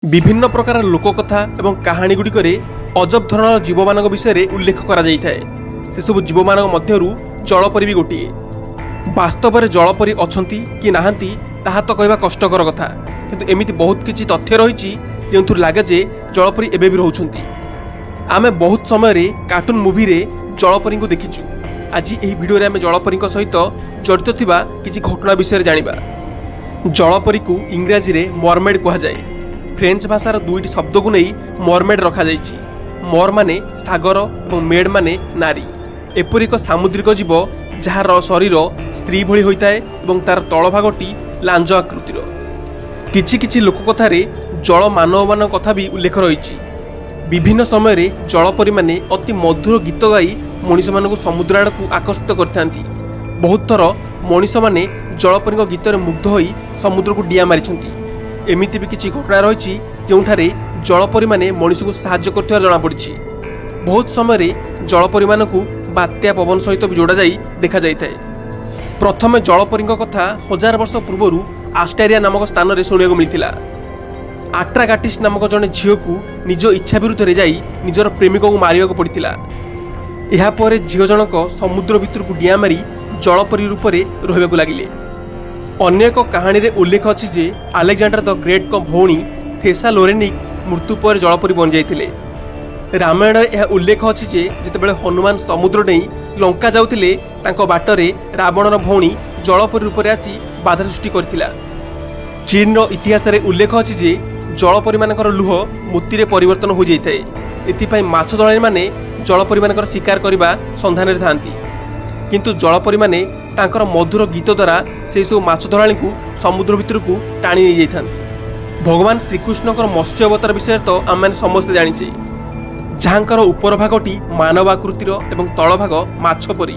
ବିଭିନ୍ନ ପ୍ରକାର ଲୋକକଥା ଏବଂ କାହାଣୀ ଗୁଡ଼ିକରେ ଅଜବ ଧରଣର ଜୀବମାନଙ୍କ ବିଷୟରେ ଉଲ୍ଲେଖ କରାଯାଇଥାଏ। ସେସବୁ ଜୀବମାନଙ୍କ ମଧ୍ୟରୁ ଜଳପରି ବି ଗୋଟିଏ। ବାସ୍ତବରେ ଜଳପରି ଅଛନ୍ତି କି ନାହାନ୍ତି, ତାହା ତ କହିବା କଷ୍ଟକର କଥା। କିନ୍ତୁ ଏମିତି ବହୁତ କିଛି ତଥ୍ୟ ରହିଛି, ଯେଉଁଥିରୁ ଲାଗେ ଯେ ଜଳପରି ଏବେ ବି ରହୁଛନ୍ତି। ଆମେ ବହୁତ ସମୟରେ କାର୍ଟୁନ ମୁଭିରେ ଜଳପରୀଙ୍କୁ ଦେଖିଛୁ। ଆଜି ଏହି ଭିଡ଼ିଓରେ ଆମେ ଜଳପରୀଙ୍କ ସହିତ ଜଡ଼ିତ ଥିବା କିଛି ଘଟଣା ବିଷୟରେ ଜାଣିବା। ଜଳପରୀକୁ ଇଂରାଜୀରେ ମରମେଡ୍ କୁହାଯାଏ। ଫ୍ରେଞ୍ଚ ଭାଷାର ଦୁଇଟି ଶବ୍ଦକୁ ନେଇ ମରମେଡ୍ ରଖାଯାଇଛି। ମର୍ ମାନେ ସାଗର ଏବଂ ମେଡ୍ ମାନେ ନାରୀ। ଏପରି ଏକ ସାମୁଦ୍ରିକ ଜୀବ, ଯାହାର ଶରୀର ସ୍ତ୍ରୀ ଭଳି ହୋଇଥାଏ ଏବଂ ତାର ତଳ ଭାଗଟି ଲାଞ୍ଜ ଆକୃତିର। କିଛି କିଛି ଲୋକକଥାରେ ଜଳ ମାନବମାନଙ୍କ କଥା ବି ଉଲ୍ଲେଖ ରହିଛି। ବିଭିନ୍ନ ସମୟରେ ଜଳପରୀମାନେ ଅତି ମଧୁର ଗୀତ ଗାଇ ମଣିଷମାନଙ୍କୁ ସମୁଦ୍ର ଆଡ଼କୁ ଆକର୍ଷିତ କରିଥାନ୍ତି। ବହୁତ ଥର ମଣିଷମାନେ ଜଳପରୀଙ୍କ ଗୀତରେ ମୁଗ୍ଧ ହୋଇ ସମୁଦ୍ରକୁ ଡିଆଁ ମାରିଛନ୍ତି। ଏମିତି ବି କିଛି ଘଟଣା ରହିଛି, ଯେଉଁଠାରେ ଜଳପରୀମାନେ ମଣିଷକୁ ସାହାଯ୍ୟ କରୁଥିବାର ଜଣାପଡ଼ିଛି। ବହୁତ ସମୟରେ ଜଳପରୀମାନଙ୍କୁ ବାତ୍ୟା ପବନ ସହିତ ବି ଯୋଡ଼ାଯାଇ ଦେଖାଯାଇଥାଏ। ପ୍ରଥମେ ଜଳପରୀଙ୍କ କଥା 1000 ବର୍ଷ ପୂର୍ବରୁ ଆଷ୍ଟାରିଆ ନାମକ ସ୍ଥାନରେ ଶୁଣିବାକୁ ମିଳିଥିଲା। ଆଟ୍ରାଗାଟିସ୍ ନାମକ ଜଣେ ଝିଅକୁ ନିଜ ଇଚ୍ଛା ବିରୁଦ୍ଧରେ ଯାଇ ନିଜର ପ୍ରେମିକକୁ ମାରିବାକୁ ପଡ଼ିଥିଲା। ଏହାପରେ ଝିଅ ଜଣକ ସମୁଦ୍ର ଭିତରକୁ ଡିଆଁ ମାରି ଜଳପରୀ ରୂପରେ ରହିବାକୁ ଲାଗିଲେ। ଅନ୍ୟ ଏକ କାହାଣୀରେ ଉଲ୍ଲେଖ ଅଛି ଯେ ଆଲେକ୍ଜାଣ୍ଡାର ଦ ଗ୍ରେଟ୍ଙ୍କ ଭଉଣୀ ଥେସା ଲୋରେନିକ୍ ମୃତ୍ୟୁ ପରେ ଜଳପରୀ ବନିଯାଇଥିଲେ। ରାମାୟଣରେ ଏହା ଉଲ୍ଲେଖ ଅଛି ଯେ ଯେତେବେଳେ ହନୁମାନ ସମୁଦ୍ର ଡେଇଁ ଲଙ୍କା ଯାଉଥିଲେ, ତାଙ୍କ ବାଟରେ ରାବଣର ଭଉଣୀ ଜଳପରୀ ରୂପରେ ଆସି ବାଧା ସୃଷ୍ଟି କରିଥିଲା। ଚୀନର ଇତିହାସରେ ଉଲ୍ଲେଖ ଅଛି ଯେ ଜଳପରୀମାନଙ୍କର ଲୁହ ମୋତିରେ ପରିବର୍ତ୍ତନ ହୋଇଯାଇଥାଏ। ଏଥିପାଇଁ ମାଛ ଧରାଳୀମାନେ ଜଳପରୀମାନଙ୍କର ଶିକାର କରିବା ସନ୍ଧାନରେ ଥାଆନ୍ତି। କିନ୍ତୁ ଜଳପରୀମାନେ ତାଙ୍କର ମଧୁର ଗୀତ ଦ୍ୱାରା ସେହିସବୁ ମାଛ ଧରାଳୀଙ୍କୁ ସମୁଦ୍ର ଭିତରକୁ ଟାଣି ନେଇଯାଇଥାନ୍ତି। ଭଗବାନ ଶ୍ରୀକୃଷ୍ଣଙ୍କର ମତ୍ସ୍ୟ ଅବତାର ବିଷୟରେ ତ ଆମେମାନେ ସମସ୍ତେ ଜାଣିଛେ, ଯାହାଙ୍କର ଉପର ଭାଗଟି ମାନବ ଆକୃତିର ଏବଂ ତଳ ଭାଗ ମାଛ ପରି।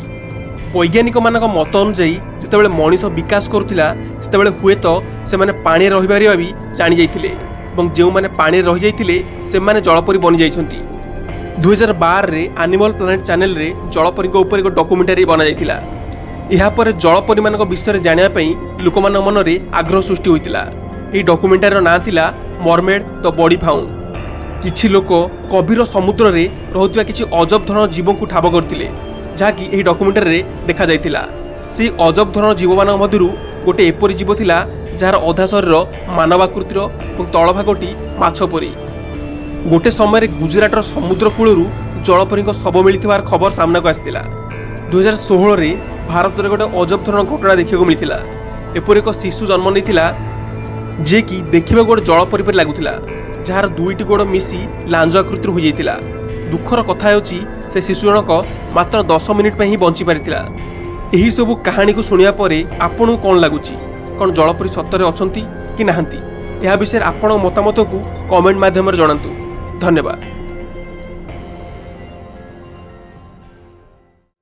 ବୈଜ୍ଞାନିକମାନଙ୍କ ମତ ଅନୁଯାୟୀ, ଯେତେବେଳେ ମଣିଷ ବିକାଶ କରୁଥିଲା, ସେତେବେଳେ ହୁଏତ ସେମାନେ ପାଣିରେ ରହିପାରିବା ବି ଜାଣିଯାଇଥିଲେ ଏବଂ ଯେଉଁମାନେ ପାଣିରେ ରହିଯାଇଥିଲେ, ସେମାନେ ଜଳପରି ବନିଯାଇଛନ୍ତି। 2012ରେ ଆନିମଲ୍ ପ୍ଲାନେଟ୍ ଚ୍ୟାନେଲରେ ଜଳପରୀଙ୍କ ଉପରେ ଏକ ଡକୁମେଣ୍ଟାରୀ ବନାଯାଇଥିଲା। ଏହାପରେ ଜଳପରୀମାନଙ୍କ ବିଷୟରେ ଜାଣିବା ପାଇଁ ଲୋକମାନଙ୍କ ମନରେ ଆଗ୍ରହ ସୃଷ୍ଟି ହୋଇଥିଲା। ଏହି ଡକୁମେଣ୍ଟାରୀର ନାଁ ଥିଲା ମରମେଡ୍ ଦ ବଡି ଫାଉଣ୍ଡ। କିଛି ଲୋକ ଗଭୀର ସମୁଦ୍ରରେ ରହୁଥିବା କିଛି ଅଜବ ଧରଣର ଜୀବଙ୍କୁ ଠାବ କରିଥିଲେ, ଯାହାକି ଏହି ଡକୁମେଣ୍ଟାରୀରେ ଦେଖାଯାଇଥିଲା। ସେହି ଅଜବ ଧରଣର ଜୀବମାନଙ୍କ ମଧ୍ୟରୁ ଗୋଟେ ଏପରି ଜୀବ ଥିଲା, ଯାହାର ଅଧା ଶରୀର ମାନବାକୃତିର ଏବଂ ତଳ ଭାଗଟି ମାଛ ପରି। ଗୋଟେ ସମୟରେ ଗୁଜୁରାଟର ସମୁଦ୍ର କୂଳରୁ ଜଳପରୀଙ୍କ ଶବ ମିଳିଥିବାର ଖବର ସାମ୍ନାକୁ ଆସିଥିଲା। 2016ରେ ଭାରତରେ ଗୋଟେ ଅଜବ ଧରଣର ଘଟଣା ଦେଖିବାକୁ ମିଳିଥିଲା। ଏପରି ଏକ ଶିଶୁ ଜନ୍ମ ନେଇଥିଲା, ଯିଏକି ଦେଖିବାକୁ ଗୋଟେ ଜଳପରୀ ପରି ଲାଗୁଥିଲା, ଯାହାର ଦୁଇଟି ଗୋଡ଼ ମିଶି ଲାଞ୍ଜ ଆକୃତିର ହୋଇଯାଇଥିଲା। ଦୁଃଖର କଥା ହେଉଛି, ସେ ଶିଶୁ ଜଣକ ମାତ୍ର 10 ମିନିଟ୍ ପାଇଁ ହିଁ ବଞ୍ଚି ପାରିଥିଲା। ଏହିସବୁ କାହାଣୀକୁ ଶୁଣିବା ପରେ ଆପଣଙ୍କୁ କ'ଣ ଲାଗୁଛି? କ'ଣ ଜଳପରୀ ସତରେ ଅଛନ୍ତି କି ନାହାନ୍ତି? ଏହା ବିଷୟରେ ଆପଣଙ୍କ ମତାମତକୁ କମେଣ୍ଟ ମାଧ୍ୟମରେ ଜଣାନ୍ତୁ। ଧନ୍ୟବାଦ।